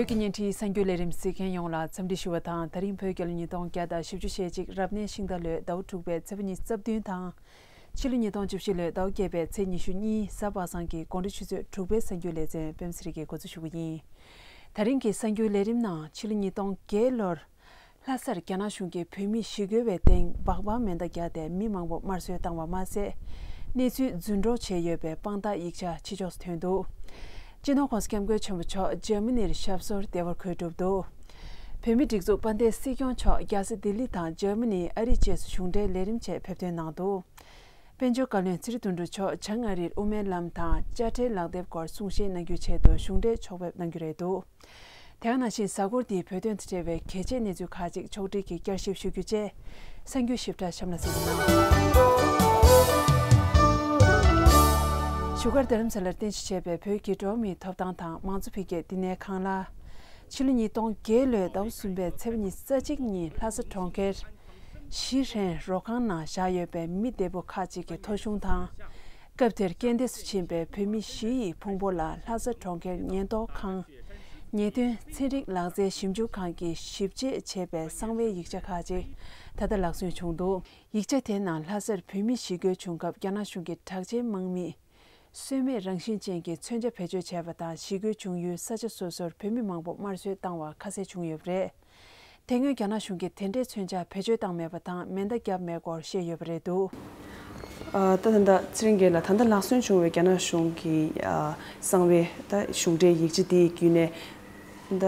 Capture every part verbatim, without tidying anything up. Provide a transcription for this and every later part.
བོད་ཀྱི་བརྙན་འཕྲིན་གསར་འགྱུར་ལས་རིམ་གཟིགས་མཁན་ཡོངས་ལ་འཚམས་འདྲི་ཞུ་བ་དང་། ད་རིང་བོད་རྒྱལ་ལོ་ཉིས་སྟོང་བརྒྱ་དང་བཞི་བཅུ་ཞེ་གཅིག་རབ་གནས་ཤིང་རྟ་ལོའི་ཟླ་བ་དྲུག་པའི་ཚེས་པ་ཉི་ཤུ་རྩ་བདུན་དང་། ཕྱི་ལོ་ཉིས་སྟོང་བཅུ་བཞི་ལོའི་ཟླ་བ་བརྒྱད་པའི་ཚེས་ཉི་ཤུ་གཉིས་གཟའ་པ་སངས་ཀྱི་དགོང་དྲོ་ཆུ་ཚོད་དྲུག་པའི་གསར་འགྱུར་ལེ་ཚན་པད་མ་ཚེ་རིང་གིས་འགོ་འཛུགས་ཞུ་གི་ཡིན། ད་རིང་གི་གསར་འགྱུར་ལས་རིམ་ནང་ཕྱི་ལོ་ཉིས་སྟོང་བརྒྱད་ལོར། ལྷ་སར་རྒྱ་ནག་གཞུང་གིས་བོད་མི་ཞི་རྒོལ་བའི་སྟེང་སྦག་སྦག་མེ་མདའ་བརྒྱབ་སྟེ་མི་མང་པོ་དམར་གསོད་བཏང་བ་མ་ཟད། གནས་ཚུལ་རྫུན་སྒྲོག་བྱས་ཡོད་པའི་དཔང་རྟགས་ཡིག་ཆ་ཕྱི་ཕྱོགས་སུ་ཐོན་འདུག་སྤྱི་ནོར་༸གོང་ས་༸སྐྱབས་མགོན་ཆེན་པོ་མཆོག་འཇར་མ་ནིར་ཞབས་སོར་བདེ་བར་འཁོད་གྲུབ་འདུག་བོད་མིའི་སྒྲིག་འཛུགས་དཔལ་ལྡན་སྲིད་སྐྱོང་མཆོག་རྒྱལ་ས་ལྡི་ལི་དང་འཇར་མ་ནི། ཨ་རི་བཅས་སུ་གཞུང་འབྲེལ་ལས་རིམ་ཆེད་ཕེབས་ཐོན་གནང་འདུག་དཔལ་འབྱོར་བཀའ་བློན་ཚེ་རིང་དོན་གྲུབ་མཆོག་བྱང་ཨ་རིར་དབུ་མའི་ལམ་དང་དཔྱ་ཁྲལ་ལག་དེབ་སྐོར་གསུང་བཤད་གནང་རྒྱུའི་ཆེད་དུ་གཞུང་འབྲེལ་ཕྱོགས་ཕེབས་གནང་རྒྱུ་རེད་འདུག་དེ་ག་ནང་བཞིན་གཟའ་འཁོར་འདིའི་བོད་དོན་དང་འབྲེལ་བའི་གལ་ཆེའི་གནས་ཚུལ་ཁག་ཅིག་ཕྱོགས་སྒྲིག་གིས་བསྐྱར་ཞིབ་ཞུ་རྒྱུ་བཅས་གསར་འགྱུར་ཞིབ་ཕྲ་གཤམ་ལ་གསན་རོགས་གནང་། བཞུགས་སྒར་རྡ་རམ་ས་ལར་རྟེན་གཞི་བྱས་པའི་བོད་ཀྱི་འགྲོ་བ་མིའི་ཐོབ་ཐང་དང་མང་གཙོ་འཕེལ་རྒྱས་བསྟི་གནས་ཁང་ལ། ཕྱི་ལོ་ཉིས་སྟོང་བརྒྱད་ལོའི་ཟླ་བ་གསུམ་པའི་ཚེས་པ་ཉི་ཤུ་རྩ་གཅིག་ཉིན་ལྷ་ས་གྲོང་ཁྱེར་ཞི་ཧྲན་རོ་ཁང་ནང་བཞག་ཡོད་པའི་མི་བདེ་པོ་ཁག་ཅིག་གི་ཐོ་གཞུང་དང་། སྐབས་དེར་རྐྱེན་འདས་སུ་ཕྱིན་པའི་བོད་མི་བཞི་ཡི་ཕུང་པོ་ལ་ལྷ་ས་གྲོང་ཁྱེར་ཉེན་རྟོག་ཁང་། ཉེས་དོན་ཚན་རིག་ལག་རྩལ་ཞིབ་འཇུག་ཁང་གིས་ཞིབ་དཔྱད་བྱས་པའི་གསང་བའི་ཡིག་ཆ་ཁག་ཅིག་ད་ལྟ་ལག་སོན་བྱུང་འདུག་ཡིག་ཆ་དེའི་ནང་ལྷ་སར་བོད་མི་ཞི་རྒོལ་བྱུང་སྐབས་རྒྱ་ནག་གཞུང་གིས་དྲག་ཆས་དམག་མིས། སྲོལ་མེད་རང་བཞིན་ཅན་གྱི་མཚོན་ཆ་བེད་སྤྱོད་བྱས་པ་དང་། ཞི་རྒོལ་བྱུང་ཡུལ་ས་ཆ་སོ་སོར་བོད་མི་མང་པོ་དམར་གསོད་བཏང་བ་ཁ་གསལ་བྱུང་ཡོད་པ་རེད། དེ་སྔོན་རྒྱ་ནག་གཞུང་གིས་དེ་འདྲའི་མཚོན་ཆ་བེད་སྤྱོད་བཏང་མེད་པ་དང་། མེ་མདའ་བརྒྱབ་མེད་སྐོར་བཤད་ཡོད་པ་རེད་འདུག་ཨ། ད་ད་ལྟ་ཚེ་རིང་རྒན་ལགས། ད་ལྟ་ལག་སོན་བྱུང་བའི་རྒྱ་ནག་གཞུང་གི་ཨ་གསང་བའི་ད་གཞུང་འབྲེལ་ཡིག་ཆ་དེའི་བརྒྱུད་ནས། ད་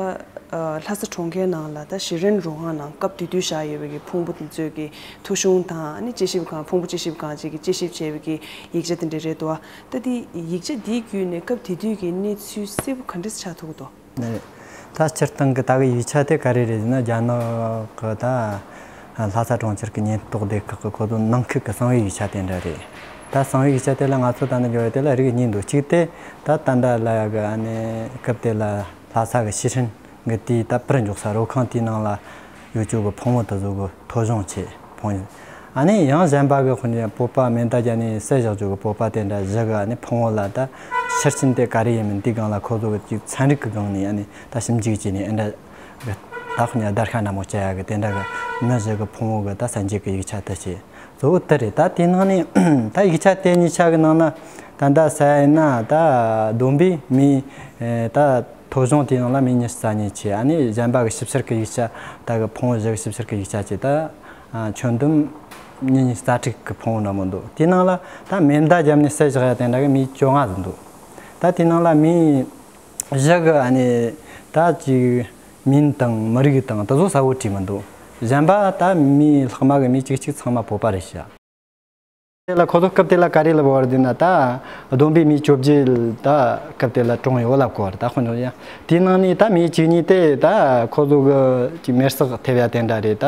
ཨ་ལྷ་ས་གྲོང་ཁྱེར་ནང་ལ་ད་ཞི་རན་རོ་ཁང་ནང་སྐབས་དེ་དུས་བཞག་ཡོད་པའི་གི་ཕུང་པོ་དེ་ཚོའི་གི་ཐོ་གཞུང་དང་། ཨ་ནི་དཔྱད་ཞིབ་ཁང་། ཕུང་པོ་དཔྱད་ཞིབ་ཁང་ཅིག་གིས་དཔྱད་ཞིབ་བྱས་པའི་གི་ཡིག་ཆ་དེ་འདྲ་རེད་འདུག་ད་དེ་ཡིག་ཆ་དེའི་བརྒྱུད་ནས་སྐབས་དེ་དུས་ཀྱི་གནས་ཚུལ་གསལ་པོ་ག་འདྲ་ཆགས་ཐུབ་ཀྱི་འདུག་ནས། ད་སྤྱིར་བཏང་གི་ད་གི་ཡིག་ཆ་དེ་ག་རེ་རེད་ཟེར་ན། རྒྱ་ནག་གི་ད་ལྷ་ས་གྲོང་ཁྱེར་གི་ཉེན་རྟོག་སྡེ་ཁག་གི་ཁོ་ཚོ་ནང་ཁུལ་གི་གསང་བའི་ཡིག་ཆ་དེ་འདྲ་རེད། ད་གསང་བའི་ཡིག་ཆ་དེ་ལ་ང་ཚོ་ད་ནི་འབྱོར་བ་དེ་ལ་རིགས་གཉིས་འདུག་གཅིག་དེ་ད་ད་ལྟ་ལ་ཡ་གི་ཨ་ནི་སྐབས་དེ་ལ་ལྷ་ས་གི་ཞི་ཧྲན་གི་དེའི་ད་པར་འཇོག་ས་རོ་ཁང་དེའི་ནང་ལ་ཡོད་ཅོག་གི་ཕུང་བོ་དེ་ཚོ་གི་ཐོ་གཞུང་བྱས། ཕུང་། ཨ་ནི་ཡང་གཞན་པ་གི་དཔེར་ན་བོད་པ་མེ་མདའ་བརྒྱབ་ནས་བསད་བཞག་ཅོག་གི་བོད་པ་དེ་འདྲ་བཞི་གི་ཨ་ནི་ཕུང་བོ་ལ་ད་ཕྱི་རྐྱེན་དེ་ག་རེ་ཡིན་མིན་དེའི་སྒང་ལ་ཁོ་ཚོ་གི་ཅིག་ཚན་རིག་གི་སྒང་ནས་ཨ་ནི་ད་ཞིབ་འཇུག་བྱས་ནས་ཨ་འདྲ་གི་ད་དཔེར་ན་བརྡར་ཤ་འདྲ་མོ་བཅད་ཡ་གི་དེ་འདྲ་གི་མི་བཞི་གི་ཕུང་བོ་གི་ད་གསན་རྒྱུ་གི་ཡིག་ཆ་དེ་བྱས། གཙོ་བོ་དེ་རེད། ད་དེའི་ནང་ནས་ད་ཡིག་ཆ་དེ་གཉིས་ཆ་གི་ནང་ན་ད་ད་ཟེར་ཡ་ཡིན་ན། ད་བསྡོམས་པས་མི་ད་ཐོ་གཞུང་དེའི་ནང་ལ་མི་ཉི་ཤུ་རྩ་གཉིས་བྱས། ཨ་ནི་གཞན་པ་གི་ཞིབ་བཤེར་གི་ཡིག་ཆ། ད་གི་ཕུང་བོ་བཞི་གི་ཞིབ་བཤེར་གི་ཡིག་ཆ་བྱས། ད་ཁྱོན་བསྡོམས་མི་ཉི་ཤུ་རྩ་དྲུག་གི་ཕུང་བོ་འདྲ་མོ་འདུག་དེའི་ནང་ལ་ད་མེ་མདའ་བརྒྱབ་ནས་བསད་བཞག་ཡ་དེ་འདྲ་གི་མི་བཅོ་ལྔ་ཟིག་འདུག་ད་དེའི་ནང་ལ་མི་བཞི་གི་ཨ་ནི་ད་ཅིག་མིང་དང་མི་རིགས་དང་དེ་ཚོ་གསལ་བོ་བྲིས་མི་འདུག་གཞན་པ་ད་མི་ལྷག་མ་གི་མི་གཅིག་གཅིག་ཚང་མ་བོད་པ་རེད་ཤག་དེ་ལ་ཁོ་ཚོ་སྐབས་དེ་ལ་ག་རེ་ལབ་པ་རེད་ཟེར་ན། ད་བསྡོམས་པས་མི་བཅོ་བརྒྱད་ད་སྐབས་དེ་ལ་གྲོངས་ཡོད་ལབ་གོ་རེད། ད་དཔེར་ན་ཡང་དེའི་ནང་ནས་ད་མི་བཅུ་གཉིས་དེ་ད་ཁོ་ཚོ་གི་ཅིག་མེར་སྲེག་ཐེབས་ཡ་དེ་འདྲ་རེད། ད་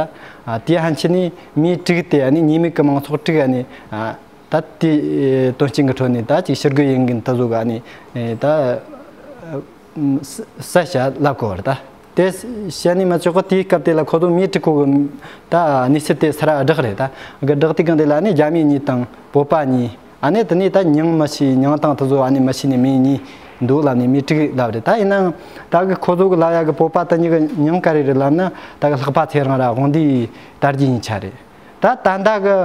དེ་ཕན་ཆད་ནས་མི་དྲུག་དེ་ཨ་ནི་ཉེས་མེད་ཀྱི་མང་ཚོགས་དྲུག་ཨ་ནི་ད་དེ་དོན་རྐྱེན་གྱི་ཁྲོད་ནས་ད་ཅིག་ཞི་རྒོལ་ཡིན་མཁན་དེ་ཚོ་གི་ཨ་ནི་ད་ས་ཞ་ལབ་གོ་རེད། ད་དེ་བཤད་ནས་མི་ཆོག་གི། དེའི་སྐབས་དེ་ལ་ཁོ་ཚོ་མི་དྲུག་གོ་གི་ད་གནས་ཚུལ་དེ་ཚུར་བསྒྲགས་རེད། ད་གི་བསྒྲགས་དུས་སྒང་དེ་ལ་ནི་རྒྱ་མི་གཉིས་དང་བོད་པ་གཉིས། ཨ་ནི་དེ་ནས་ད་མྱིང་མི་ཤེས། མྱིང་དང་དེ་ཚོ་ཨ་ནི་མི་ཤེས་ནི་མི་གཉིས་འདུག་ལབ་ནས་མི་དྲུག་ལབ་རེད། ད་ཡིན་ནའང་ད་གི་ཁོ་ཚོ་གི་ལབ་ཡ་གི་བོད་པ་དེ་གཉིས་གི་མྱིང་ག་རེ་རེད་ལབ་ན། ད་གི་ལྷག་པ་ཚེ་རིང་ར་དབང་འདུས་དར་རྒྱས་གཉིས་ཆ་རེད། ད་ད་ལྟ་གི་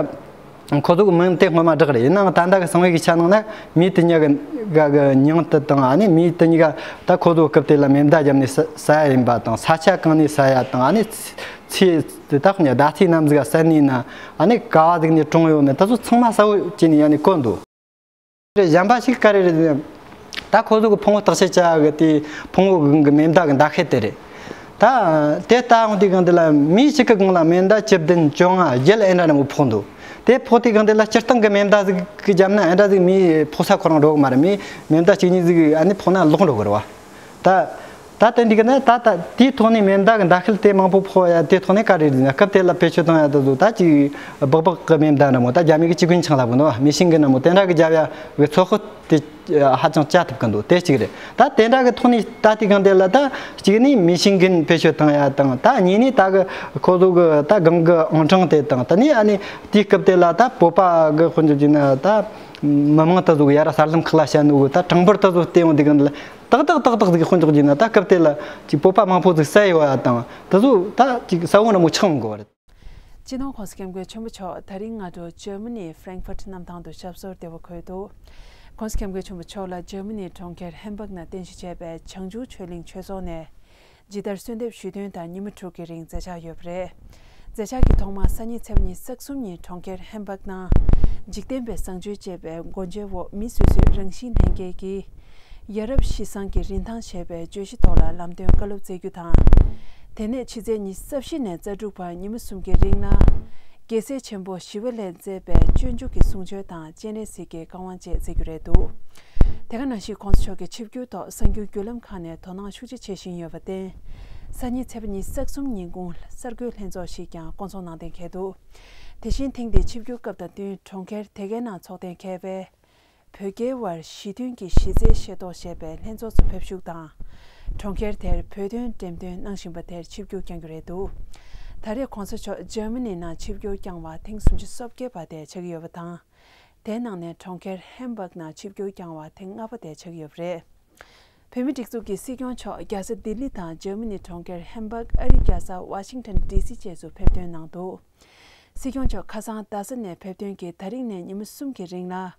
ཁོ་ཚོ་གི་མིང་དེ་སྔོན་མ་བསྒྲགས་རེད། ཡིན་ནའང་ད་ལྟ་གི་གསང་བའི་ཡིག་ཆ་ནང་ན་མི་དེ་གཉིས་གི་ག་གི་མྱིང་དེ་དང་། ཨ་ནི་མི་དེ་གཉིས་ཀ་ད་ཁོ་ཚོ་སྐབས་དེ་ལ་མེ་མདའ་བརྒྱབ་ནས་ས་ས་ཡ་ཡིན་པ་དང་། ས་ཆ་གང་ནས་ས་ཡ་དང་། ཨ་ནི་ཚེས་དེ་ད་ཁོ་གཉིས་ཟླ་ཚེས་ནམ་ཟིག་ག་བསད་ནི་ན། ཨ་ནི་ག་བ་ཟིག་ནས་གྲོངས་ཡོད་ནི་དེ་ཚོ་ཚང་མ་གསལ་བོ་བྱས་ནས་ཡ་ནི་བཀོད་འདུག་གཞན་པ་ཞིག་ག་རེ་རེད། ད་ཁོ་ཚོ་གི་ཕུང་བོ་བརྟག་དཔྱད་བྱ་གི་དེ་ཕུང་བོ་གི་མེ་མདའ་གི་མདའ་ཤེལ་དེ་རེད། ད་དེ་ལྟ་འོང་དུས་སྒང་དེ་ལ་མི་གཅིག་གི་སྒང་ལ་མེ་མདའ་བཅུ་བདུན་བཅོ་ལྔ་བརྒྱད་ཨེ་འདྲ་འདྲ་མོ་ཕོག་འདུག་དེ་ཕོག་དུས་སྒང་དེ་ལ་སྤྱིར་བཏང་གི་མེ་མདའ་ཟིག་གི་བརྒྱབ་ན་ཨེ་འདྲ་ཟིག་མི་ཕོག་ས་ཁོ་རང་འགྲོ་གི་མ་རེད། མི་མེ་མདའ་གཅིག་གཉིས་ཟིག་ཨ་ནི་ཕོག་ན་ལོག་འགྲོ་གི་རེད་བ། ད་ད་དེ་འདི་གི་ནི་ད་ད་དེའི་ཐོག་ནས་མེ་མདའ་གི་མདའ་ཤེལ་དེ་མང་པོ་ཕོག་ཡ་དེའི་ཐོག་ནས་ག་རེ་རེད་ན། སྐབས་དེ་ལ་བེད་སྤྱོད་བཏང་ཡ་དེ་ཚོ་ད་ཅིག་སྦག་སྦག་གི་མེ་མདའ་འདྲ་མོ། ད་རྒྱ་མི་གི་ཅི་གུན་ཆང་ལབ་གི་འདུག་བ། མེ་ཤིན་གི་འདྲ་མོ་དེ་འདྲ་གི་རྒྱབ་ཡ་གི་ཚོད་དཔག་དེ་ཧ་ཅང་བྱ་ཐུབ་གི་འདུག་དེ་གཅིག་རེད། ད་དེ་འདྲ་གི་ཐོག་ནས་ད་དེ་གང་དེ་ལ་ད་གཅིག་ནས་མེ་ཤིན་གུན་བེད་སྤྱོད་བཏང་ཡ་དང་། ད་གཉིས་ནས་ད་གི་ཁོ་ཚོ་གི་ད་གང་གི་ཨང་གྲངས་དེ་དང་། ད་ནས་ཨ་ནི་དེའི་སྐབས་དེ་ལ་ད་བོད་པ་གི་དཔེར་འཇོག་བྱས་ན་ད། མི་མང་དེ་ཚོ་གི་ཡ་ར་གསར་ལམ་ཁག་ལ་བཤད་ནོ་གི་ད་གྲངས་འབོར་དེ་ཚོ་བལྟས་ཡོང་དུས་གི་འདི་ལ་ཏག་ཏག་ཏག་ཏག་ཟིག་དཔོན་འཇོག་རྒྱུ་ན། ད་སྐབས་དེ་ལ་ཅིག་བོད་པ་མང་པོ་ཟིག་བསད་ཡོད་ཡ་དང་དེ་ཚོ་ད་ཅིག་ས་བོན་ར་མོ་ཆགས་ཡོང་གི་བ་རེད། སྤྱི་ནོར་༸གོང་ས་༸སྐྱབས་མགོན་ཆེན་པོ་མཆོག་ད་རིང་སྔ་དྲོ་འཇར་མ་ནི་ཧྥ་རེང་ཧྥར་གནམ་ཐང་དུ་ཞབས་སོར་བདེ་བར་འཁོད་འདུག ༸གོང་ས་༸སྐྱབས་མགོན་ཆེན་པོ་མཆོག་ལ་འཇར་མ་ནིའི་གྲོང་ཁྱེར་ཧེམ་སྦག་ནང་རྟེན་གཞི་བྱས་པའི་བྱང་ཆུབ་ཆོས་གླིང་ཆོས་ཚོགས་ནས་ཇི་ལྟར་གསོལ་འདེབས་ཞུས་དོན་དང་ཉི་མ་དྲུག་གི་རིང་མཛད་འཆར་ཡོད་པ་རེད། མཛད་འཆར་གྱི་ཐོག་མར་སང་ཉིན་ཚེས་པ་ཉི་ཤུ་རྩ་གསུམ་ཉིན་གྲོང་ཁྱེར་ཧེམ་སྦག་ནང་འཇིག་རྟེན་པའི་བཟང་སྤྱོད་ཅེས་པའི་འགོ་འབྱེད་འོག་མི་སོ་སོའི་རང་བཞིན་ལྷན་སྐྱེས་ཀྱི་ཡ་རབས་གཞི་བཟང་གི་རིན་ཐང་ཞེས་པའི་བརྗོད་གཞི་ཐོག་ལ་ལམ་སྟོན་བཀའ་སློབ་སྩལ་རྒྱུ་དང་། དེ་ནས་ཕྱི་ཚེས་ཉི་ཤུ་རྩ་བཞི་ནས་རྩ་དྲུག་བར་ཉི་མ་གསུམ་གྱི་རིང་ལ། རྒྱལ་སྲས་ཆེན་པོ་ཞི་བ་ལྷས་མཛད་པའི་སྤྱོད་འཇུག་གི་གསུང་ཆོས་དང་སྤྱན་རས་གཟིགས་ཀྱི་བཀའ་དབང་བཅས་སྩལ་རྒྱུ་རེད་འདུག་དེ་ག་ནང་བཞིན་༸གོང་ས་མཆོག་གིས་ཆིབས་བསྒྱུར་ཐོག་གསར་འགྱུར་བརྒྱུད་ལམ་ཁག་ནས་དོ་སྣང་ཤུགས་ཆེ་བྱེད་བཞིན་ཡོད་པར་བརྟེན། སང་ཉིན་ཚེས་པ་ཉི་ཤུ་རྩ་གསུམ་ཉིན་གུང་གསར་འགོད་ལྷན་ཚོགས་ཤིག་ཀྱང་བསྐོང་ཚོགས་གནང་གཏན་འཁེལ་འདུག་དེ་བཞིན་ཐེངས་འདིའི་ཆིབས་བསྒྱུར་སྐབས་དང་བསྟུན་གྲོང་ཁྱེར་དེ་གའི་ནང་འཚོགས་གཏན་འཁེལ་བའི། བོད་རྒྱའི་དབར་ཞི་མཐུན་གྱི་གཞི་རྩའི་ཤེས་རྟོགས་ཞེས་པའི་ལྷན་ཚོགས་སུ་ཕེབས་ཞུགས་དང་། གྲོང་ཁྱེར་དེར་བོད་དོན་འགྲེམས་སྟོན་གནང་བཞིན་པ་དེར་ཆིབས་བསྒྱུར་བསྐྱང་རྒྱུ་རེད་འདུག་ད་རེས་༸གོང་ས་མཆོག་འཇར་མ་ནི་ནང་ཆིབས་བསྒྱུར་བསྐྱངས་པ་ཐེངས་སུམ་ཅུ་སོ་བརྒྱད་པ་དེ་ཆགས་ཀྱི་ཡོད་པ་དང་། དེའི་ནང་ནས་གྲོང་ཁྱེར་ཧེམ་སྦག་ནང་ཆིབས་བསྒྱུར་བསྐྱངས་པ་ཐེངས་ལྔ་པ་དེ་ཆགས་ཀྱི་ཡོད་པ་རེད། བོད་མིའི་སྒྲིག་འཛུགས་ཀྱི་སྲིད་སྐྱོང་མཆོག་རྒྱལ་ས་ལྡི་ལི་དང་འཇར་མ་ནི་གྲོང་ཁྱེར་ཧེམ་སྦག་ཨ་རིའི་རྒྱལ་ས་ཝ་ཤིང་ཊོན་ཌི་སི་བཅས་སུ་ཕེབས་ཐོན་གནང་འདུག་སྲིད་སྐྱོང་མཆོག་ཁ་སང་རྡ་ས་ནས་ཕེབས་ཐོན་གྱིས་ད་རིང་ནས་ཉི་མ་གསུམ་གྱི་རིང་ལ།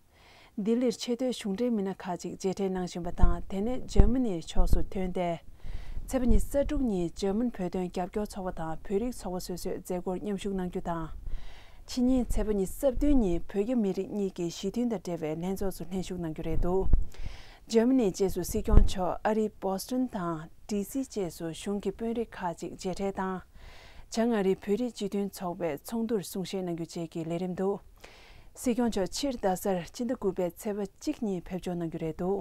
ལྡི་ལིར་ཆེས་མཐོའི་གཞུང་འབྲེལ་མི་སྣ་ཁག་ཅིག་མཇལ་འཕྲད་གནང་བཞིན་པ་དང་། དེ་ནས་འཇར་མ་ནིའི་ཕྱོགས་སུ་ཐོན་ཏེ། ཚེས་པ་ཉི་ཤུ་རྩ་དྲུག་ཉིན་འཇར་མན་བོད་དོན་རྒྱབ་སྐྱོར་ཚོགས་པ་དང་བོད་རིགས་ཚོགས་པ་སོ་སོའི་མཛད་སྒོར་མཉམ་ཞུགས་གནང་རྒྱུ་དང་། ཕྱི་ཉིན་ཚེས་པ་ཉི་ཤུ་རྩ་བདུན་ཉིན་བོད་རྒྱ་མི་རིགས་གཉིས་ཀྱི་ཞི་མཐུན་དང་འབྲེལ་བའི་ལྷན་ཚོགས་སུ་ལྷན་ཞུགས་གནང་རྒྱུ་རེད་འདུག་འཇར་མ་ནིའི་རྗེས་སུ་སྲིད་སྐྱོང་མཆོག་ཨ་རིའི་བོ་སི་ཊོན་དང་ཌི་སི་བཅས་སུ་གཞུང་གི་དཔོན་རིགས་ཁག་ཅིག་མཇལ་འཕྲད་དང་། བྱང་ཨ་རིའི་བོད་རིགས་སྤྱི་མཐུན་ཚོགས་པའི་ཚོགས་འདུར་གསུང་བཤད་གནང་རྒྱུ་བཅས་ཀྱི་ལས་རིམ་འདུག་སྲིད་སྐྱོང་མཆོག་ཕྱིར་རྡ་སར་སྤྱི་ཟླ་དགུ་པའི་ཚེས་པ་གཅིག་ཉིན་ཕེབས་འབྱོར་གནང་རྒྱུ་རེད་འདུག་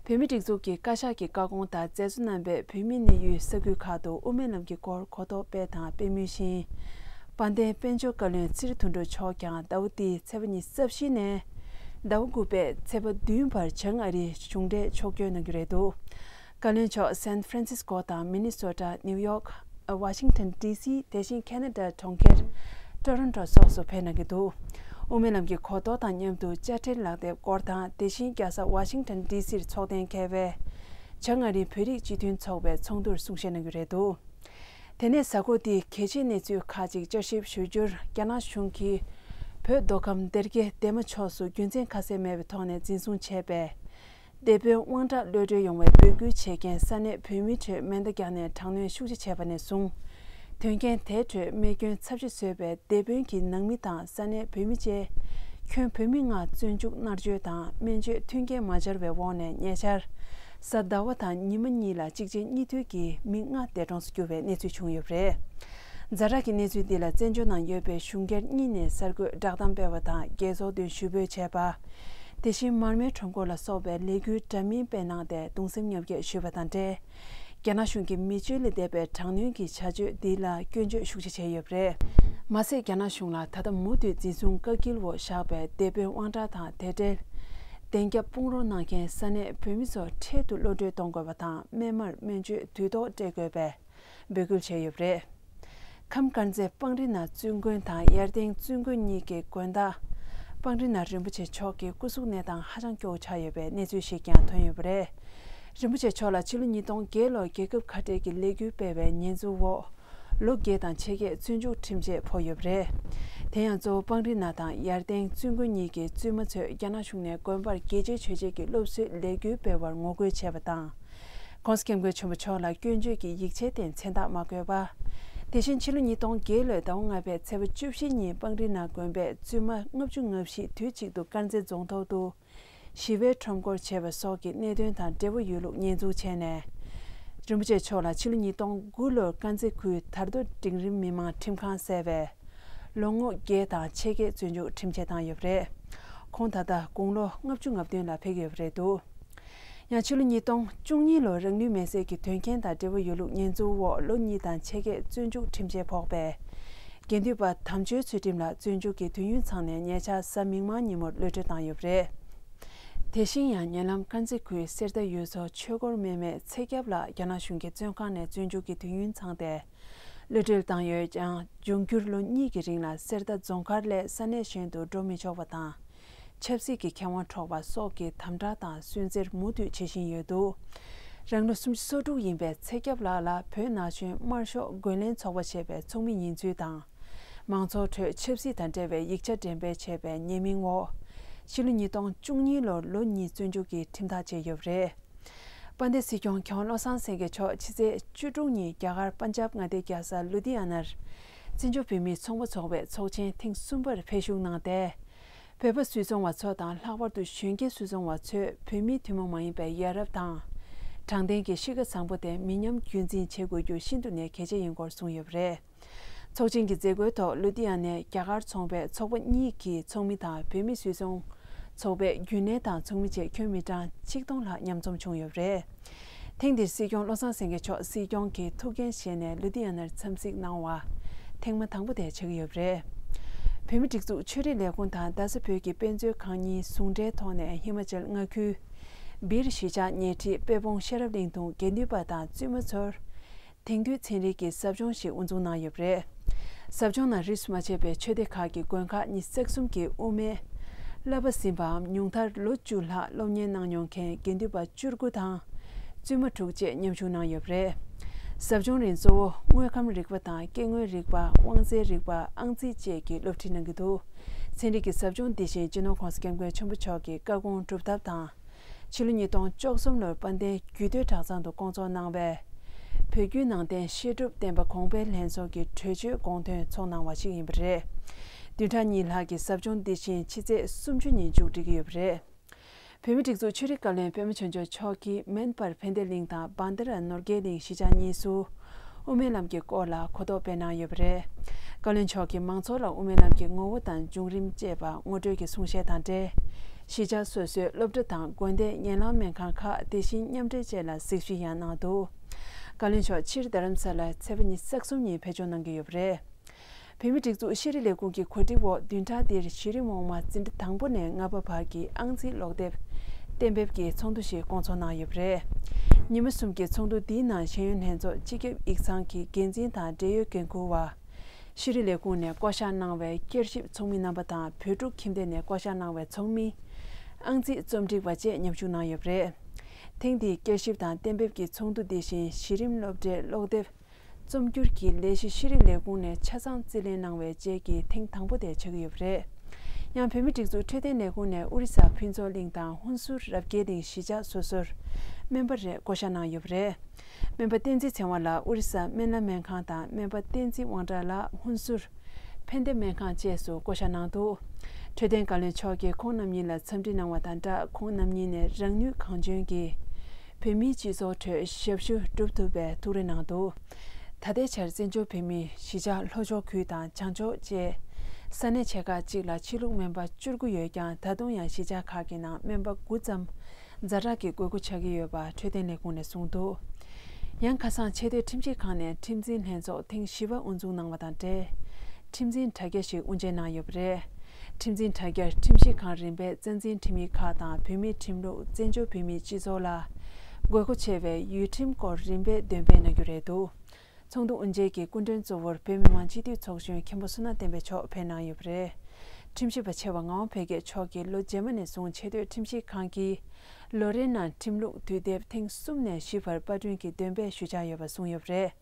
བོད་མིའི་སྒྲིག་འཛུགས་ཀྱི་བཀའ་ཤག་གི་བཀའ་དགོངས་ལྟར་མཛད་གཙོ་རྣམ་པས་བོད་མིའི་གནས་ཡུལ་ས་ཁུལ་ཁག་ཏུ་དབུ་མའི་ལམ་གྱི་སྐོར་གོ་རྟོགས་སྤེལ་དང་སྤེལ་མུས་ཤིང་། དཔལ་ལྡན་དཔལ་འབྱོར་བཀའ་བློན་ཚེ་རིང་དོན་གྲུབ་མཆོག་ཀྱང་ཟླ་བ་འདིའི་ཚེས་པ་ཉི་ཤུ་རྩ་བཞི་ནས་ཟླ་བ་དགུ་པའི་ཚེས་པ་བདུན་བར་བྱང་ཨ་རིའི་གཞུང་འབྲེལ་ཕྱོགས་བསྐྱོད་གནང་རྒྱུ་རེད་འདུག་བཀའ་བློན་མཆོག་སན་ཧྥ་རན་སིས་ཀོ་དང་མི་ནི་སོ་ཊ། ནིའུ་ཡོག་ཝ་ཤིང་ཊོན་ཌི་སི། དེ་བཞིན་ཁེ་ན་ཌ་གྲོང་ཁྱེར་ཊོ་རོན་ཊོ་སོགས་སུ་ཕེབས་གནང་གི་འདུག་དབུ་མའི་ལམ་གྱི་གོ་རྟོགས་དང་མཉམ་དུ་དཔྱ་ཁྲལ་ལག་དེབ་སྐོར་དང་། དེ་བཞིན་རྒྱལ་ས་ཝ་ཤིང་ཊོན་ཌི་སིར་འཚོགས་གཏན་འཁེལ་བའི་བྱང་ཨ་རིའི་བོད་རིགས་སྤྱི་མཐུན་ཚོགས་པའི་ཚོགས་འདུར་གསུང་བཤད་གནང་རྒྱུ་རེད་འདུག་དེ་ནས་གཟའ་འཁོར་འདིའི་གལ་ཆེའི་གནས་ཚུལ་ཁག་ཅིག་བསྐྱར་ཞིབ་ཞུ་རྒྱུར། རྒྱ་ནག་གཞུང་གིས་བོད་མདོ་ཁམས་སྡེ་དགེ་སྡེ་མ་ཕྱོགས་སུ་རྒྱུ་མཚན་ཁ་གསལ་མེད་པའི་ཐོག་ནས་འཛིན་བཟུང་བྱས་པའི་སྡེ་དཔོན་དབང་གྲགས་གློད་གྲོལ་ཡོང་བའི་འབོད་སྐུལ་བྱེད་མཁན་ས་གནས་བོད་མི་ཁྲོད་མེ་མདའ་བརྒྱབ་ནས་དྲག་གནོན་ཤུགས་ཆེ་བྱས་པ་ནས་བཟུང་། དོན་རྐྱེན་དེའི་ཁྲོད་རྨས་སྐྱོན་ཚབས་ཆེ་བཟོས་པའི་སྡེ་དཔོན་གྱི་ནང་མི་དང་ས་གནས་བོད་མི་བཅས་ཁྱོན་བོད་མི་ལྔ་བཙོན་འཇུག་མནར་གཅོད་དང་སྨན་བཅོས་མཐུན་རྐྱེན་མ་སྦྱར་བའི་འོག་ནས་ཉེ་ཆར་གཟའ་ཟླ་བ་དང་ཉི་མ་གཉིས་ལ་གཅིག་རྗེས་གཉིས་མཐུད་ཀྱིས་མི་ལྔ་འདས་གྲོངས་སུ་གྱུར་བའི་གནས་ཚུལ་བྱུང་ཡོད་པ་རེད། ཛ་དྲག་གི་གནས་ཚུལ་འདི་ལ་བཙན་བྱོལ་ནང་ཡོད་པའི་གཞུང་སྒེར་གཉིས་ནས་གསར་འགོད་བསྒྲགས་གཏམ་སྤེལ་བ་དང་རྒྱལ་ཚོགས་མདུན་ཞུ་འབོད་བྱས་པ། དེ་བཞིན་མར་མེའི་ཁྲོམ་སྐོར་ལ་སོགས་པའི་ལས་འགུལ་འདྲ་མིན་སྤེལ་གནང་སྟེ་གདུང་སེམས་མཉམ་སྐྱེད་ཞུས་པ་དང་འབྲེལ། རྒྱ་ནག་གཞུང་གིས་མི་སྤྱོད་ལས་འདས་པའི་དྲག་གནོན་གྱི་བྱ་སྤྱོད་འདི་ལ་སྐྱོན་བརྗོད་ཤུགས་ཆེ་བྱས་ཡོད་པ་རེད། མ་ཟད་རྒྱ་ནག་གཞུང་ལ་ད་ལྟ་མུ་མཐུད་འཛིན་བཟུང་བཀག་སྐྱིལ་འོག་བཞག་པའི་སྡེ་དཔོན་དབང་གྲགས་དང་དེ་འབྲེལ་བདེན་རྒྱབ་དཔུང་རོགས་གནང་མཁན་ས་གནས་བོད་མི་ཚོ་འཕྲལ་དུ་གློད་གྲོལ་གཏོང་དགོས་པ་དང་སྨན་མར་སྨན་བཅོས་དུས་ཐོག་སྤྲད་དགོས་པའི་འབོད་སྐུལ་བྱས་ཡོད་པ་རེད། ཁམས་དཀར་མཛེས་སྤང་རི་ན་བཙུན་དགོན་དང་ཡར་སྟེང་བཙུན་དགོན་གཉིས་ཀྱི་དགོན་བདག་སྤང་རི་ན་རིན་པོ་ཆེ་མཆོག་གི་སྐུ་གཟུགས་གནས་སྟངས་ཧ་ཅང་སྐྱོ་བོ་ཆགས་ཡོད་པའི་གནས་ཚུལ་ཞིག་ཀྱང་ཐོན་ཡོད་པ་རེད། རིན་པོ་ཆེ་མཆོག་ལ་ཕྱི་ལོ་ཉིས་སྟོང་བརྒྱད་ལོར་རྒྱལ་ཁབ་ཁ་བྲལ་གྱི་ལས་འགུལ་སྤེལ་བའི་ཉེས་འཛུགས་འོག་ལོ་བརྒྱད་དང་ཕྱེད་ཀས་བཙོན་འཇུག་ཁྲིམས་ཆད་ཕོག་ཡོད་པ་རེད། དེ་ཡང་གཙོ་བོ་སྤང་རི་ན་དང་ཡར་སྟེང་བཙུན་དགོན་གཉིས་ཀྱི་བཙུན་མ་ཚོས་རྒྱ་ནག་གཞུང་ནས་དགོན་པར་རྒྱལ་གཅེས་ཆོས་གཅེས་ཀྱི་སློབ་གསོའི་ལས་འགུལ་སྤེལ་བར་ངོ་རྒོལ་བྱས་པ་དང་། ༸གོང་ས་༸སྐྱབས་མགོན་ཆེན་པོ་མཆོག་ལ་སྐྱོན་བརྗོད་ཀྱི་ཡིག་ཆའི་སྟེང་མཚན་རྟགས་མ་བཀོད་པ། དེ་བཞིན་ཕྱི་ལོ་ཉིས་སྟོང་བརྒྱད་ལོའི་ཟླ་བ་ལྔ་པའི་ཚེས་པ་བཅུ་བཞི་ཉིན་སྤང་རི་ན་དགོན་པའི་བཙུན་མ་ལྔ་བཅུ་ང་བཞི་དུས་གཅིག་ཏུ་དཀར་མཛེས་རྫོང་ཐོག་ཏུ་ཞི་བའི་ཁྲོམ་སྐོར་བྱས་པ་སོགས་ཀྱི་གནད་དོན་དང་འབྲེལ་བ་ཡོད་ལུགས་ཉེས་འཛུགས་བྱས་ནས། རིན་པོ་ཆེ་མཆོག་ལ་ཕྱི་ལོ་ཉིས་སྟོང་དགུ་ལོར་དཀར་མཛེས་ཁུལ་དར་མདོ་འབྲིང་རིམ་མི་དམངས་ཁྲིམས་ཁང་ཟེར་བས། ལོ་ངོ་བརྒྱད་དང་ཕྱེད་ཀའི་བཙོན་འཇུག་ཁྲིམས་ཆད་བཏང་ཡོད་པ་རེད། ཁོང་ད་ལྟ་དགུང་ལོ་ལྔ་བཅུ་ང་བདུན་ལ་ཕེབས་ཡོད་པ་རེད་འདུག་ཡང་ཕྱི་ལོ་ཉིས་སྟོང་བཅུ་གཉིས་ལོར་རང་ལུས་མེར་སྲེག་གི་དོན་རྐྱེན་དང་འབྲེལ་བ་ཡོད་ལུགས་ཉེས་འཛུགས་འོག་ལོ་གཉིས་དང་ཕྱེད་ཀའི་བཙོན་འཇུག་ཁྲིམས་ཆད་ཕོག་པས། དགེ་འདུན་པ་དམ་ཆོས་ཚུལ་ཁྲིམས་ལ་བཙོན་འཇུག་གི་དུས་ཡུན་ཚང་ནས་ཉེ་ཆར་གཟའ་མིག་དམར་ཉིན་མོར་གློད་གྲོལ་བཏང་ཡོད་པ་རེད། དེ་བཞིན་ཡང་ཉེ་ལམ་དཀར་མཛེས་ཁུལ་གསེར་རྟ་ཡུལ་ཚོ་ཆོས་འཁོར་སྨད་མའི་ཚེ་སྐྱབས་ལགས་རྒྱ་ནག་གཞུང་གི་བཙོན་ཁང་ནས་བཙོན་འཇུག་གི་དུས་ཡུན་ཚང་སྟེ། གློད་གྲོལ་བཏང་ཡོད་ཀྱང་། འབྱུང་འགྱུར་ལོ་གཉིས་ཀྱི་རིང་ལ་གསེར་རྟ་རྫོང་མཁར་ལས་ས་གནས་གཞན་དུ་འགྲོ་མི་ཆོག་པ་དང་ ཆབ་སྲིད་ཀྱི་ཁེ་དབང་འཕྲོག་པ་སོགས་ཀྱི་དམ་དྲག་དང་སུན་གཙེར་མུ་མཐུད་བྱེད་བཞིན་ཡོད་འདུག་རང་ལོ་སུམ་ཅུ་སོ་དྲུག་ཡིན་པའི་ཚེ་སྐྱབས་ལགས་ལ་བོད་ན་གཞོན་དམར་ཤོག་རྒོལ་ལན་ཚོགས་པ་ཞེས་པའི་ཚོགས་མི་ཡིན་ཚུལ་དང་། མང་ཚོགས་ཁྲོད་ཆབ་སྲིད་དང་འབྲེལ་བའི་ཡིག་ཆ་འགྲེམས་སྤེལ་བྱས་པའི་ཉེས་མིང་འོག་ཕྱི་ལོ་ཉིས་སྟོང་བཅུ་གཉིས་ལོར་ལོ་གཉིས་བཙོན་འཇུག་གི་ཁྲིམས་ཐག་བཅད་ཡོད་པ་རེད། དཔལ་ལྡན་སྲིད་སྐྱོང་མཁས་དབང་བློ་བཟང་སེང་གེ་མཆོག་ཕྱི་ཚེས་བཅུ་དྲུག་ཉིན་རྒྱ་གར་པན་ཇབ་མངའ་སྡེའི་རྒྱལ་ས་ལུ་དྷི་ཡ་ནར་བཙན་བྱོལ་བོད་མིའི་ཚོང་པ་ཚོགས་པའི་ཚོགས་ཆེན་ཐེངས་གསུམ་པར་ཕེབས་ཞུགས་གནང་སྟེ། བོད་པ་སུད་ཚོང་བ་ཚོ་དང་ལྷག་པར་དུ་གཞོན་སྐྱེས་སུད་ཚོང་བ་ཚོས་བོད་མིའི་ཐུན་མོང་མ་ཡིན་པའི་ཡ་རབས་དང་། དྲང་བདེན་གྱི་གཤིས་ཀ་བཟང་པོ་དེ་མི་ཉམས་རྒྱུན་འཛིན་བྱེད་དགོས་རྒྱུ་ཤིན་ཏུ་ནས་གལ་ཆེ་ཡིན་སྐོར་གསུངས་ཡོད་པ་རེད། ཚོགས་ཆེན་གྱི་མཛད་སྒོའི་ཐོག་ལུ་དྷི་ཡ་ནའི་རྒྱ་གར་ཚོང་པའི་ཚོགས་པ་གཉིས་ཀྱི་ཚོགས་མི་དང་བོད་མི་སུད་ཚོང་ཚོགས་པའི་རྒྱུན་ལས་དང་ཚོགས་མི་བཅས་ཁྱོན་མི་གྲངས་ཆིག་སྟོང་ལྷག་མཉམ་འཛོམས་བྱུང་ཡོད་པ་རེད། ཐེངས་འདིར་སྲིད་སྐྱོང་བློ་བཟང་སེང་གེ་མཆོག་སྲིད་སྐྱོང་གི་ཐུགས་འགན་བཞེས་ནས་ལུ་དྷི་ཡ་ནར་འཚམས་གཟིགས་གནང་བ་ཐེངས་མ་དང་པོ་དེ་ཆགས་ཀྱི་ཡོད་པ་རེད། བོད་མི་སྒྲིག་འཛུགས་ཆོས་རིག་ལས་ཁུངས་དང་རྡ་ས་བོད་ཀྱི་དཔེ་མཛོད་ཁང་གཉིས་ཟུང་འབྲེལ་ཐོག་ནས་ཧི་མ་ཅལ་མངའ་ཁུལ་སྦིར་གཞིས་ཆགས་ཉེ་འཁྲིས་དཔལ་སྤུངས་ཤེས་རབ་གླིང་དུ་དགེ་འདུན་པ་དང་བཙུན་མ་ཚོར། དེང་དུས་ཚན་རིག་གི་ཟབ་སྦྱོང་ཞིག་དབུ་འཛུགས་གནང་ཡོད་པ་རེད། ཟབ་སྦྱོང་ནང་རིས་སུ་མ་ཆད་པའི་ཆོས་སྡེ་ཁག་གི་དགོན་ཁག་ཉི་ཤུ་རྩ་གསུམ་གྱི་དབུ་མའི་བསླབ་པ་ཟིན་པའམ་ཉུང་མཐར་ལོ་བཅུ་ལྷག་སློབ་གཉེར་གནང་མྱོང་མཁན་དགེ་འདུན་པ་བཅུ་དགུ་དང་བཙུན་མ་དྲུག་བཅས་མཉམ་ཞུགས་གནང་ཡོད་པ་རེད། ཟབ་སྦྱོང་རིང་གཙོ་བོ་དངོས་ཁམས་རིག་པ་དང་སྐྱེ་དངོས་རིག་པ། དབང་རྩའི་རིག་པ། ཨང་རྩིས་བཅས་ཀྱི་སློབ་ཁྲིད་གནང་གི་འདུག་ཚན་རིག་གི་ཟབ་སྦྱོང་འདི་བཞིན་སྤྱི་ནོར་༸གོང་ས་༸སྐྱབས་མགོན་ཆེན་པོ་མཆོག་གི་བཀའ་དགོངས་སྒྲུབ་ཐབས་དང་། ཕྱི་ལོ་ཉིས་སྟོང་བཅུ་གསུམ་ལོར་དཔལ་ལྡན་རྒྱུད་སྟོད་གྲྭ་ཚང་དུ་བསྐོང་ཚོགས་གནང་བའི་བོད་བརྒྱུད་ནང་བསྟན་བཤད་སྒྲུབ་བསྟན་པ་གོང་འཕེལ་ལྷན་ཚོགས་ཀྱི་གྲོས་ཆོད་དགོངས་དོན་ཚོགས་གནང་བ་ཞིག་ཡིན་པ་རེད། བདུན་ཕྲག་གཉིས་ལྷག་གི་ཟབ་སྦྱོང་འདི་བཞིན་ཕྱི་ཚེས་སུམ་ཅུ་ཉིན་མཇུག་སྒྲིལ་གྱི་ཡོད་པ་རེད། བོད་མིའི་སྒྲིག་འཛུགས་ཆོས་རིག་བཀའ་བློན་པད་མ་ཆོས་འབྱོར་མཆོག་གིས་མན་སྤར་ཕན་བདེ་གླིང་དང་བན་དྷ་ར་ནོར་རྒྱས་གླིང་གཞིས་ཆགས་གཉིས་སུ། དབུ་མའི་ལམ་གྱི་སྐོར་ལ་གོ་རྟོགས་སྤེལ་གནང་ཡོད་པ་རེད། བཀའ་བློན་མཆོག་གིས་མང་ཚོགས་ལ་དབུ་མའི་ལམ་གྱི་ངོ་བོ་དང་བྱུང་རིམ་བཅས་པ་ངོ་སྤྲོད་ཀྱི་གསུང་བཤད་དང་འབྲེལ། གཞིས་ཆགས་སོ་སོའི་སློབ་གྲྭ་དང་དགོན་སྡེ་ཉེ་ལམ་སྨན་ཁང་ཁག་དེ་བཞིན་མཉམ་འབྲེལ་བཅས་ལ་གཟིགས་ཞིབ་ཡང་གནང་འདུག་བཀའ་བློན་མཆོག་སྤྱིར་རྡ་རམ་ས་ལར་ཚེས་པ་ཉི་ཤུ་རྩ་གསུམ་ཉིན་ཕེབས་འབྱོར་གནང་གི་ཡོད་པ་རེད། བོད་མིའི་སྒྲིག་འཛུགས་ཤེས་རིག་ལས་ཁུངས་ཀྱི་གོ་སྒྲིག་འོག་བདུན་ཕྲག་འདིར་གཞི་རིམ་འོག་མ་འཛིན་གྲྭ་དང་པོ་ནས་ལྔ་པ་བར་གྱི་ཨང་རྩིས་ཀློག་དེབ་གཏན་འབེབས་ཀྱི་ཚོགས་འདུ་ཞིག་བསྐོང་ཚོགས་གནང་ཡོད་པ་རེད། ཉི་མ་གསུམ་གྱི་ཚོགས་འདུ་འདིའི་ནང་ཤེས་ཡོན་ལྷན་ཚོགས་སྤྱི་ཁྱབ་ཡིག་ཚང་གི་འགན་འཛིན་དང་འབྲེལ་ཡོད་འགན་འཁུར་བ། ཤེས་རིག་ལས་ཁུངས་ནས་བསྐོ་གཞག་གནང་བའི་བསྐྱར་ཞིབ་ཚོགས་མི་རྣམ་པ་དང་བོད་ཕྲུག་ཁྱིམ་སྡེ་ནས་བསྐོ་གཞག་གནང་བའི་ཚོགས་མི། ཨང་རྩིས་རྩོམ་སྒྲིག་པ་བཅས་མཉམ་ཞུགས་གནང་ཡོད་པ་རེད། ཐེངས་འདིའི་བསྐྱར་ཞིབ་དང་གཏན་འབེབས་ཀྱི་ཚོགས་འདུ་འདི་བཞིན་གཞི་རིམ་སློབ་གྲྭའི་ཀློག་དེབ། རྩོམ་སྒྱུར་གྱི་ལས་གཞི་ཤེས་རིག་ལས་ཁུངས་ནས་ཆ་ཚང་རྩིས་ལེན་གནང་བའི་རྗེས་ཀྱི་ཐེངས་དང་པོ་དེ་ཆགས་ཀྱི་ཡོད་པ་རེད། ཡང་བོད་མིའི་སྒྲིག་འཛུགས་འཕྲོད་བསྟེན་ལས་ཁུངས་ནས་ཨོ་རི་ས་ཕུན་ཚོགས་གླིང་དང་ཧུན་སུར་རབ་རྒྱས་གླིང་གཞིས་ཆགས་སོ་སོར་སྨན་པ་རེ་བསྐོ་གཞག་གནང་ཡོད་པ་རེད། སྨན་པ་བསྟན་འཛིན་ཚེ་དབང་ལགས་ཨོ་རི་ས་སྨན་བླ་སྨན་ཁང་དང་སྨན་པ་བསྟན་འཛིན་དབང་གྲགས་ལགས་ཧུན་སུར་ཕན་བདེ་སྨན་ཁང་བཅས་སུ་བསྐོ་གཞག་གནང་འདུག་འཕྲོད་བསྟེན་བཀའ་བློན་མཆོག་གིས་ཁོང་རྣམ་གཉིས་ལ་འཚམས་འདྲི་གནང་བ་དང་སྦྲགས་ཁོང་རྣམ་གཉིས་ནས་རང་ནུས་གང་འཇོན་གྱིས། བོད་མིའི་སྤྱི་ཚོགས་ཁྲོད་ཞབས་ཞུ་སྒྲུབ་ཐུབ་པའི་ཐུགས་རེ་གནང་འདུག་ད་ལྟའི་ཆར་བཙན་བྱོལ་བོད་མིའི་གཞིས་ཆགས་ལྷོ་ཕྱོགས་ཁུལ་དང་བྱང་ཕྱོགས་བཅས་ས་གནས་ཆེ་ཁག་གཅིག་ལ་ཕྱི་ལུགས་སྨན་པ་བཅུ་དགུ་ཡོད་ཀྱང་ད་དུང་ཡང་གཞིས་ཆགས་ཁག་གི་ནང་སྨན་པ་དགུ་ཙམ་ཛ་དྲག་གི་དགོས་མཁོ་ཆགས་ཀྱི་ཡོད་པ་འཕྲོད་བསྟེན་ལས་ཁུངས་ནས་གསུངས་འདུག་ཡང་ཁ་སང་ཆེས་མཐོའི་ཁྲིམས་ཞིབ་ཁང་ནས་ཁྲིམས་འཛིན་ལྷན་ཚོགས་ཐེངས་བཞི་པ་དབུ་འཛུགས་གནང་བ་དང་འབྲེལ། ཁྲིམས་འཛིན་དྲ་རྒྱ་ཞིག་དབུ་འབྱེད་གནང་ཡོད་པ་རེད། ཁྲིམས་འཛིན་དྲ་རྒྱར་ཁྲིམས་ཞིབ་ཁང་རིམ་པས་རྩ་འཛིན་ཁྲིམས་ཡིག་ཁག་དང་བོད་མིའི་ཁྲིམས་ལུགས། བཙན་བྱོལ་བོད་མིའི་སྤྱི་ཚོགས་ལ་དགོས་མཁོ་ཆེ་བའི་ཡུལ་ཁྲིམས་སྐོར་རིམ་པས་འདོན་སྤེལ་གནང་རྒྱུ་རེད་འདུག་ཚོགས་འདུ་དབུ་འབྱེད་ཀྱི་སྐུ་མགྲོན་གཙོ་བོར་བོད་མི་མང་སྤྱི་འཐུས་ཚོགས་གཞོན་མཁན་པོ་བསོད་ནམས་བསྟན་འཕེལ་མཆོག་ཕེབས་གནང་ཡོད་པ་རེད། ཁྲིམས་ཞིབ་པ་ཆེ་བ་ངག་དབང་འཕེལ་རྒྱས་མཆོག་གིས་ལོ་རྗེས་མ་ནས་བཟུང་ཆེས་མཐོའི་ཁྲིམས་ཞིབ་ཁང་གིས་ལོ་རེའི་ནང་ཁྲིམས་ལུགས་དུས་དེབ་ཐེངས་གསུམ་ནས་བཞི་བར་པར་སྐྲུན་གྱིས་འདོན་སྤེལ་ཞུ་འཆར་ཡོད་པ་གསུངས་ཡོད་པ་རེད།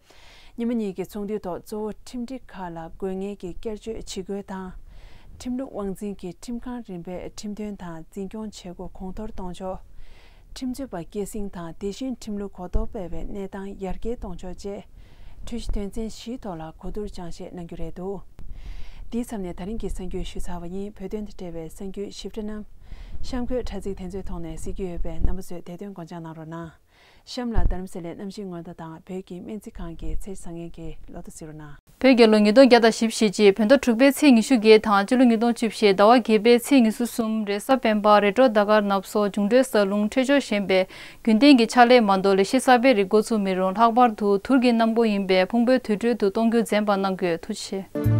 ཉི་མ་གཉིས་ཀྱི་ཚོགས་འདུའི་ཐོག་གཙོ་བོ་ཁྲིམས་སྒྲིག་ཁག་ལ་དགོས་ངེས་ཀྱི་བསྐྱར་བཅོས་ཇི་དགོས་དང་། ཁྲིམས་ལུགས་དབང་འཛིན་གྱི་ཁྲིམས་ཁང་རིམ་པས་ཁྲིམས་དོན་དང་འཛིན་སྐྱོང་བྱེད་སྒོ་གོང་མཐོར་གཏོང་ཕྱོགས། ཁྲིམས་རྩོད་པ་སྐྱེད་སྲིང་དང་དེ་བཞིན་ཁྲིམས་ལུགས་གོ་རྟོགས་སྤེལ་བའི་གནས་སྟངས་ཡར་རྒྱས་གཏོང་ཕྱོགས་བཅས། འཁྲུལ་གཞི་དོན་ཚན་བཞིའི་ཐོག་ལ་གོ་བསྡུར་སྦྱང་བཤད་གནང་རྒྱུ་རེད་འདུག་འདིའི་མཚམས་ནས་ད་རིང་གི་གསར་འགྱུར་ཞུས་ཚར་བ་ཡིན། བོད་དོན་དང་འབྲེལ་བའི་གསར་འགྱུར་ཞིབ་ཕྲ་རྣམས་གཤམ་འཁོད་དྲ་ཚིགས་དེ་ཚོའི་ཐོག་ནས་གཟིགས་རྒྱུ་ཡོད་པས་རྣམ་པ་ཚོས་དེ་དོན་དགོངས་འཇགས་གནང་རོགས་གནང་། གཤམ་ལ་རྡ་རམ་ས་ལའི་གནམ་གཤིས་སྔོན་བརྡ་དང་བོད་ཀྱི་སྨན་རྩིས་ཁང་གི་ཚེས་བཟང་ངན་གྱི་ལོ་ཐོ་གཟིགས་རོགས་གནང་། བོད་རྒྱལ་ལོ་ཉིས་སྟོང་བརྒྱ་དང་བཞི་བཅུ་ཞེ་གཅིག་བོད་ཟླ་དྲུག་པའི་ཚེས་ཉི་ཤུ་བརྒྱད་དང་སྤྱི་ལོ་ཉིས་སྟོང་བཅུ་བཞི་ཟླ་བ་བརྒྱད་པའི་ཚེས་ཉི་ཤུ་གསུམ་རེས་གཟའ་སྤེན་པ། རེས་འགྲོགས་ཟླ་སྐར་ནབ་སོ། འབྱུང་འཕྲོད་གཟའ་ལྷུང་། འཕྲོད་སྦྱོར་ཞན་པས་རྒྱུན་ལྡན་གྱི་ཕྱག་ལས་མ་གཏོགས་ལས་གཞི་གསར་པའི་རིགས་འགོ་ཚུགས་མི་རུང་། ལྷག་པར་དུ་དུར་གྱི་གནམ་སྒོ་ཡིན་པས་ཕུང་པོའི་དུར་ཁྲོད་དུ་གཏོང་རྒྱུ་འཛེམ་པ་གནང་དགོས། ཐུགས་རྗེ་ཆེ།